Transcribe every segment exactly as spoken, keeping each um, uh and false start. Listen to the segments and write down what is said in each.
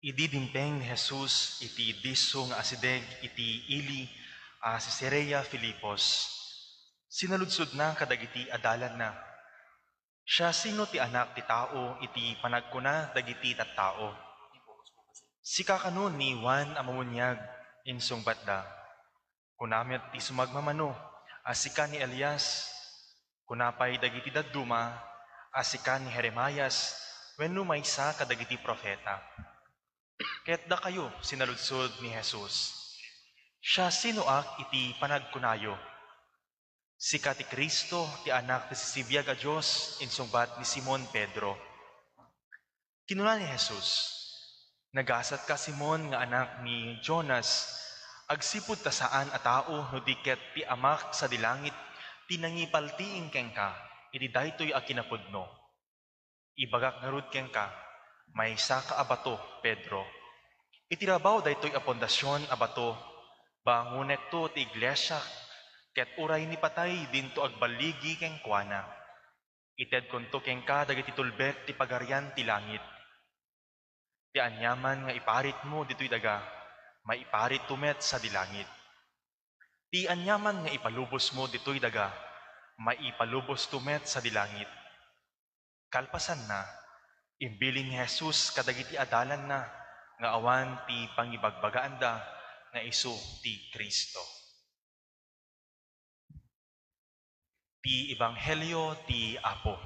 Idi dimteng ni Jesus iti disso nga asideg iti ili a Cesarea Filipos, sinaludsodna kadagiti adalanna, "Siasino ti Anak ti Tao iti panagkuna dagiti tattao? Sika kano ni Juan a Mumuniag?" insungbatda. "Kuna met ti sumagmamano a sika ni Elias." Kuna pay dagiti dadduma a sika ni Jeremias wenno maysa kadagiti profeta. Ket dakayo, sinaludsod ni Jesus, "Siasinoak iti panagkunayo?" "Sika ti Cristo, ti Anak ti sisibiag a Dios," insungbat ni Simon Pedro. Kinuna ni Jesus, "Nagasatka, Simon nga anak ni Jonas, agsipud ta saan a tao no di ket ti Amak sadi langit ti nangipaltiing kenka iti daytoy a kinapudno. Ibagak ngarud kenka, maysaka a bato, Pedro. Iti rabaw daytoy a pundasion a bato, bangonekto ti iglesiak, ket uray ni patay dinto agballigi kenkuana. Itedkonto kenka dagiti tulbek ti pagarian ti langit. Ti aniaman nga iparitmo ditoy daga, maiparitto met sadi langit. Ti aniaman nga ipalubosmo ditoy daga, maipalubosto met sadi langit." Kalpasanna, imbilin ni Jesus kadagiti adalanna nga awan ti pangibagbagaanda nga isu ti Cristo. Ti Ebanghelio ti Apo.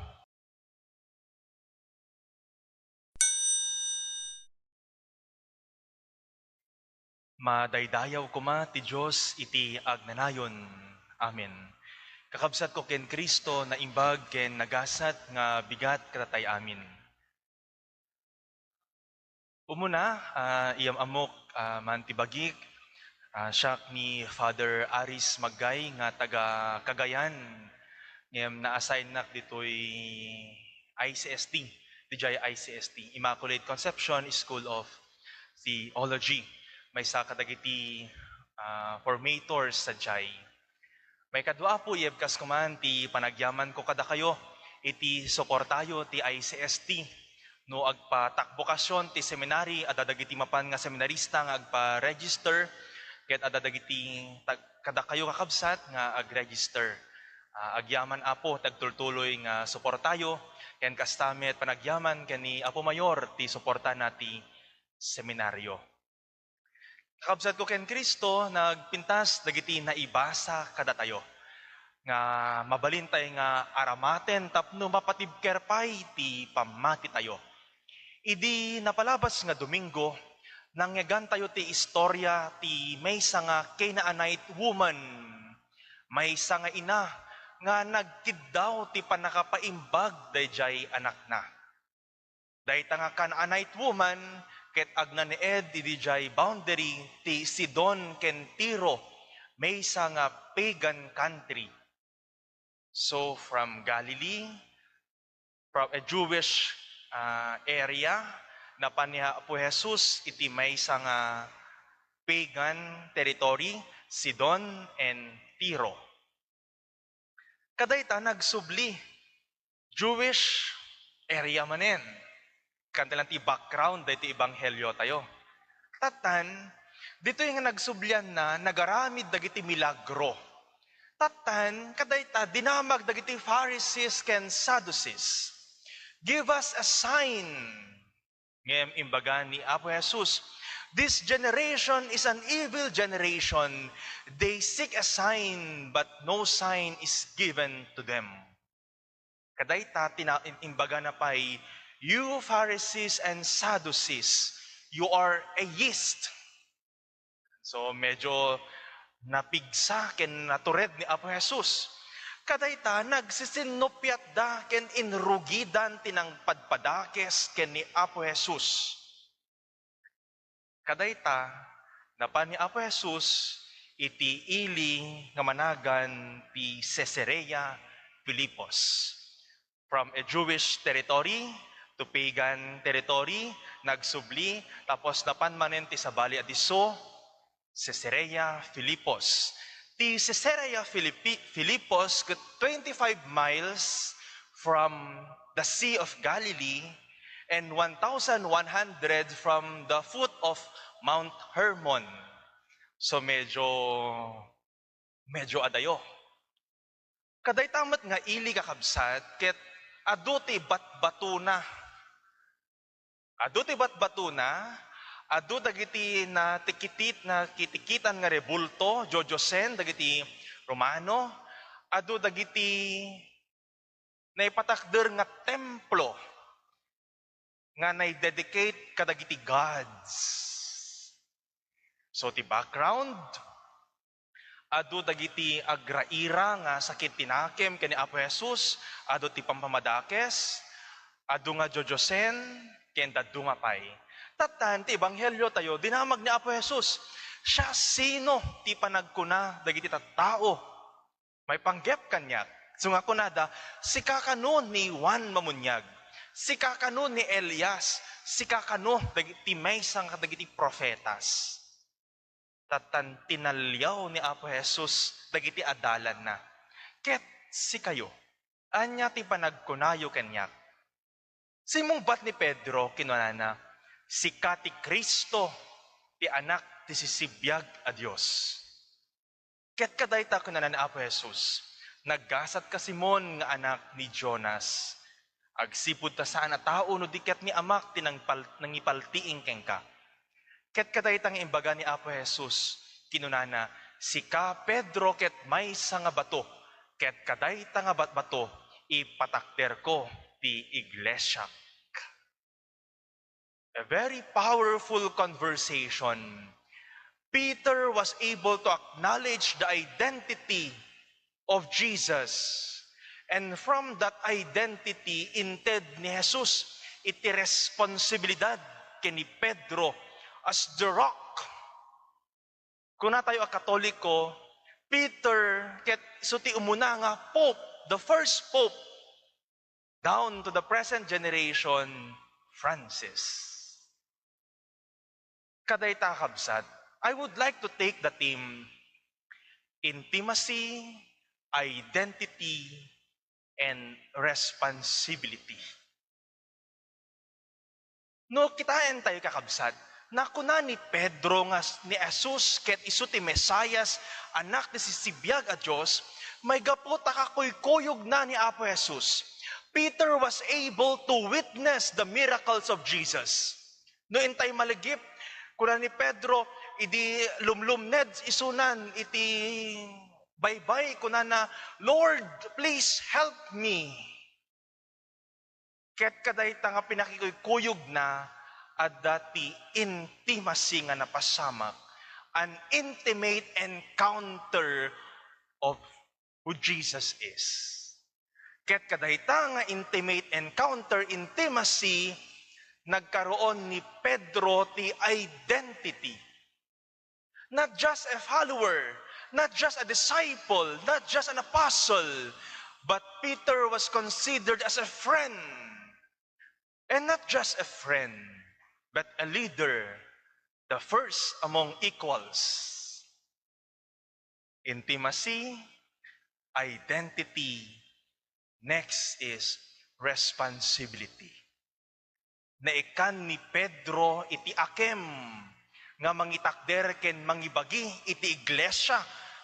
Madaydayaw koma ti Dios iti agnanayon. Amen. Kakabsatko ken Cristo, naimbag ken nagasat nga bigat kadatay amin. Umuna, ah, iyam-ammok, ah, man ti bagik, ah, siak ni Father Aris Maggay nga taga Cagayan, ngem na-assign-nak ditoy I C S T, diay I C S T, Immaculate Conception School of Theology. Maysa kadagiti, ah, formators sadiay. Maikadua, Apo, ibagak man ti panagyamanko kadakayo iti suportayo ti I C S T. No agpatakbukasion ti seminary, adda dagiti mapan nga seminarista nga agpa-register, ket adda dagiti tag-, kadakayo, kakabsat, nga ag-register. Ah, agyaman, Apo, ti agtultuloy nga suportayo, ken kasta met panagyaman ken ni Apo Mayor ti suportana ti seminaryo. Kakabsatko ken Cristo, nagpintas dagiti naibasa kadatayo nga mabalintay nga aramaten tapno mapatibker pay ti pammatitayo. Idi napalabas nga Domingo, nangngegantayo ti istorya ti maysa nga Canaanite woman, maysa nga ina nga nagkiddaw ti pannakapaimbag daydiay anakna. Dayta nga Canaanite woman ket agnaneed idiay boundary ti Sidon ken Tiro, maysa nga pagan country. So, from Galilee, from a Jewish, ah, area, napan ni Apo Jesus iti maysa nga pagan territory, Sidon and Tiro. Kadayta nagsubli, Jewish area manen. Kantalan ti background daytoy ebanghelio tayo. Tattan, ditoy nga nagsublianna, nagaramid dagiti milagro. Tattan, kadayta, dinamag dagiti Pharisees ken Sadducees. "Give us a sign." Ngem imbaga ni Apo Jesus, "This generation is an evil generation. They seek a sign, but no sign is given to them." Kadayta, tina-, in-, imbagana pay, "You Pharisees and Sadducees, you are a yeast." So, medyo napigsa ken natured ni Apo Jesus. Kadayta, nagsisinnupiatda ken inrugidan ti nangpadpadakes ken ni Apo Jesus. Kadayta, napan ni Apo Jesus iti ili nga managan ti Cesarea Filipos. From a Jewish territory to pagan territory, nagsubli, tapos napan manen ti sabali a disso, Cesarea Filipos. Ti Cesarea Filipi-, Filipos ket twenty-five miles from the Sea of Galilee, and one thousand one hundred from the foot of Mount Hermon. So medyo, medyo adayo. Kadayta met nga ili, kakabsat, ket adu ti batbatona. Adu ti batbatona, adu dagiti natikitid-, nakitikitan nga rebulto, jojoseng dagiti Romano, adu dagiti naipatakder nga templo nga naidedicate kadagiti gods. So, ti background, adu dagiti agraira nga sakit ti nakem ken ni Apo Jesus, adu ti pampamadakes, adu nga jojoseng, ken dadduma pay. Tattan, ti ebanghelio tayo, dinamag ni Apo Jesus, siasino ti panagkuna dagiti tattao maipanggep kaniak? Isu nga kunada, sika kano ni Juan Mamuniag, sika kano ni Elias, sika kano dagiti maysa nga dagiti profetas. Tattan tinaliaw ni Apo Jesus dagiti adalanna. Ket sikayo, ania ti panagkunayo kaniak? Simmungbat ni Pedro, kinunana, "Sika ti Cristo, ti Anak ti Sisibiag a Dios." Ket kadayta, kinunana ni Apo Jesus, "Naggasat ka, Simon nga anak ni Jonas. Agsipud ta saan a tao no di ket ni Amak ti nangpal-, nangipaltiing kenka." Ket kadayta nga imbaga ni Apo Jesus, kinunana, "Sika, Pedro, ket maysa nga bato, ket kadayta nga batbato, ipatakderko ti iglesiak." A very powerful conversation. Peter was able to acknowledge the identity of Jesus. And from that identity, inted ni Jesus iti responsibilidad ken ni Pedro as the rock. Kuna tayo a Katoliko, Peter ket isu ti umuna nga pope, the first pope, down to the present generation, Francis. Kadayta, kabsat, I would like to take the theme, intimacy, identity, and responsibility. No kitaentayo, kakabsat, nakuna ni Pedro nga s-, ni Jesus ket isu ti Mesias, Anak ti Sisibiag a Dios, maigapu ta kakuykuyogna ni Apo Jesus. Peter was able to witness the miracles of Jesus. No intay malagip, kuna ni Pedro, idi lumlumned isunan iti baybay, kunana, "Lord, please help me." Ket kadayta nga pinakikuykuyogna, adda ti intimacy nga napasamak, an intimate encounter of who Jesus is. Ket kadayta nga intimate encounter, intimacy, nagkaroon ni Pedro ti identity. Not just a follower, not just a disciple, not just an apostle, but Peter was considered as a friend. And not just a friend, but a leader, the first among equals. Intimacy, identity, next is responsibility. Naikkan ni Pedro iti akem nga mangitakder ken mangibagi iti iglesia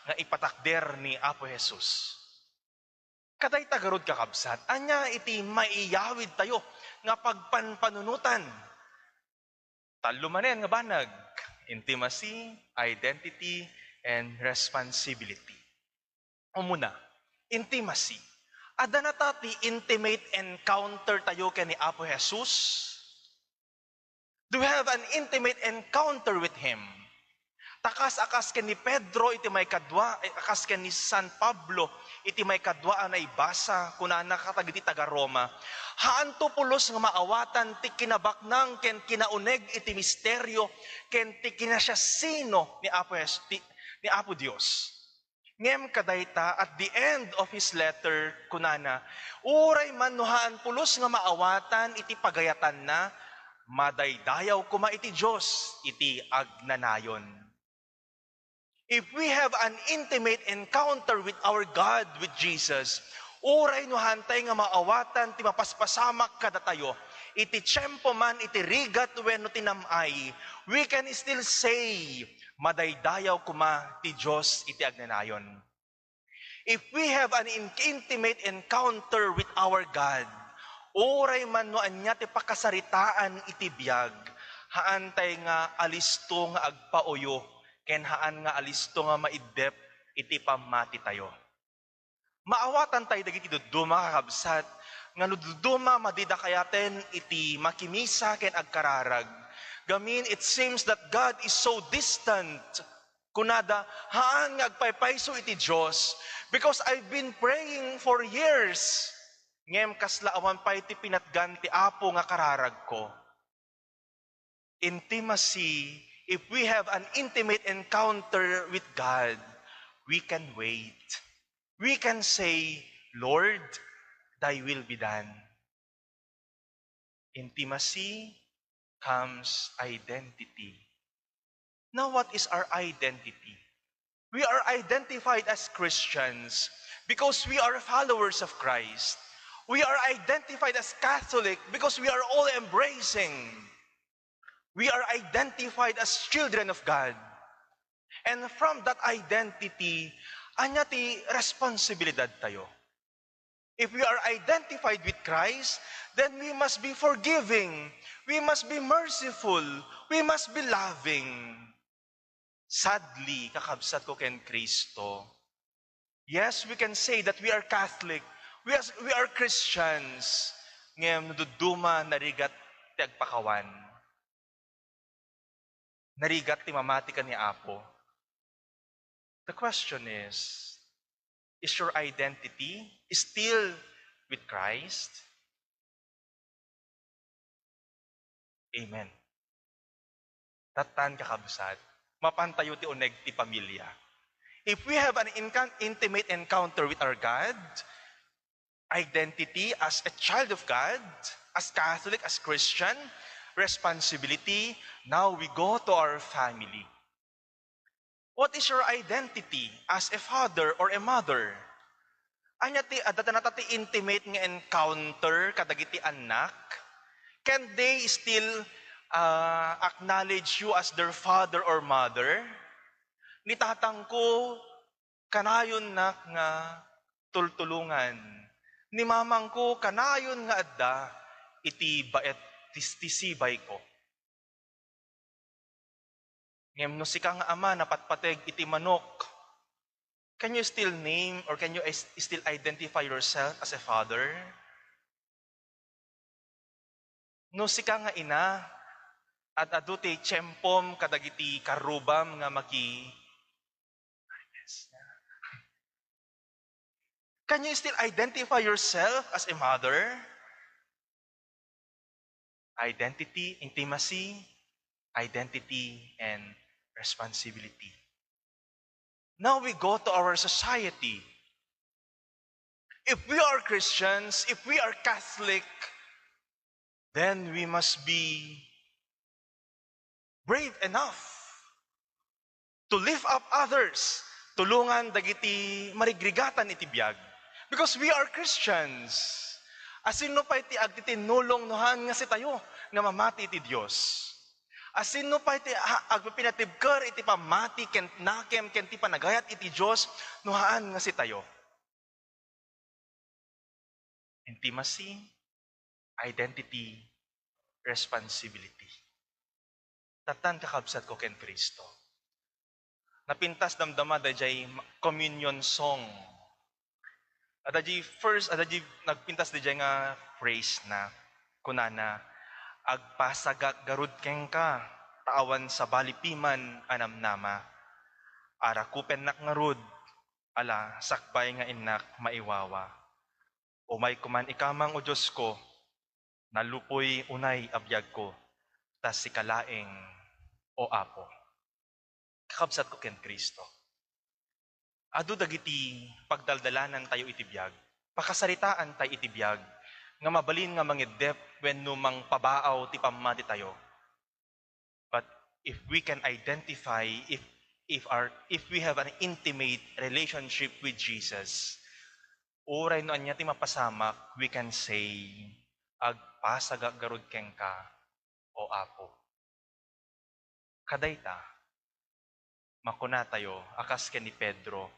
nga ipatakder ni Apo Jesus. Kadayta garud, kakabsat, ania iti maiyawidtayo nga pagpanpanunotan? Tallo manen nga banag, intimacy, identity, and responsibility. Umuna, intimacy. Adda nata ti intimate encounter tayo ken ni Apo Jesus? Do we have an intimate encounter with Him? Ta kas a kas ken ni Pedro iti maikadua, eh, a kas ken ni San Pablo iti maikadua a naibasa, kunana kadagiti taga-Roma, "Haanto pulos nga maawatan ti kinabaknang ken kinauneg iti misterio ken ti kinasiasino ni Apo Jes-, ti, ni Apo Dios." Ngem kadayta, at the end of his letter, kunana, "Uray man no haan pulos nga maawatan iti pagayatanna, madaydayaw koma iti Dios iti agnanayon." If we have an intimate encounter with our God, with Jesus, uray no haantay nga maawatan ti mapaspasamak kadatayo, iti tiempo man, iti rigat wenno ti nam-ay, we can still say, "Madaydayaw koma ti Dios iti agnanayon." If we have an in-, intimate encounter with our God, uray man no ania ti pakasaritaan iti biag, haantay nga alisto nga agpauyo ken haan nga alisto nga maiddep iti pammatitayo. Maawatantayo dagiti dadduma, kakabsat, nga no dadduma madi dakayaten iti makimisa ken agkararag. Gamin, it seems that God is so distant. Kunada, "Haan nga agpaypayso iti Dios, because I've been praying for years. Ngem kasla awan pay ti pinatgan ti Apo nga kararagko." Intimacy, if we have an intimate encounter with God, we can wait. We can say, "Lord, thy will be done." Intimacy comes identity. Now, what is our identity? We are identified as Christians because we are followers of Christ. We are identified as Catholic because we are all embracing. We are identified as children of God. And from that identity, ania ti responsibilidad tayo? If we are identified with Christ, then we must be forgiving, we must be merciful, we must be loving. Sadly, kakabsat ko ken Kristo, yes, we can say that we are Catholic, we are, we are Christians, ngem no dadduma, narigat ti agpakawan. Narigat ti mamati ken ni Apo. The question is, is your identity still with Christ? Amen. Tattan, kakabsat, mapantayo ti uneg ti pamilya. If we have an incan-, intimate encounter with our God, identity as a child of God, as Catholic, as Christian, responsibility, now we go to our family. What is your identity as a father or a mother? Ania ti, adda nata ti intimate nga encounter kadagiti annak? Can they still, ah, acknowledge you as their father or mother? Ni tatangko, kanayonnak nga tultulongan. Ni mamangko, kanayon nga adda iti baet ti, ti sibayko. Ngem no sika nga ama napatpateg iti manok, can you still name or can you is-, still identify yourself as a father? No sika nga ina, ad-adu ti tiempom kadagiti karrubam nga maki-, can you still identify yourself as a mother? Identity, intimacy, identity, and responsibility. Now we go to our society. If we are Christians, if we are Catholic, then we must be brave enough to lift up others, tulongan dagiti marigrigatan iti biag. Because we are Christians. Asino pay ti agtitinnulong no haan nga sitayo nga mamati iti Dios? Asino pay ti a-, agpapinatibker iti pammati ken nakem ken ti panagayat iti Dios no haan nga sitayo? Intimacy, identity, responsibility. Tattan, kakabsatko ken Cristo. Napintas damdama dayjay ma-, communion song. Adda di first, adda di nagpintas dayjay nga phrase na. Kunana, "Agpasagak garud kenka, ta awan sabali piman a namnama. Arakupennak ngarud, ala, sakbay nga innak maiwawa. Umayko man ikamang, O Diosko, nalupoy unay a biagko, ta sika laeng, O Apo." Kakabsatko ken Cristo, adu dagiti pagdaldalanantayo iti biag, pakasaritaantayo iti biag, nga mabalin nga mangiddep wenno mangpabaaw ti pammatitayo. But if we can identify, if, if our, if we have an intimate relationship with Jesus, uray no ania ti mapasamak, we can say, agpasagak garud kenka, O Apo. Kadayta, makunatayo a kas ken ni Pedro,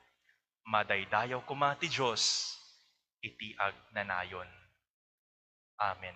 madaydayaw koma ti Dios iti agnanayon. Amen.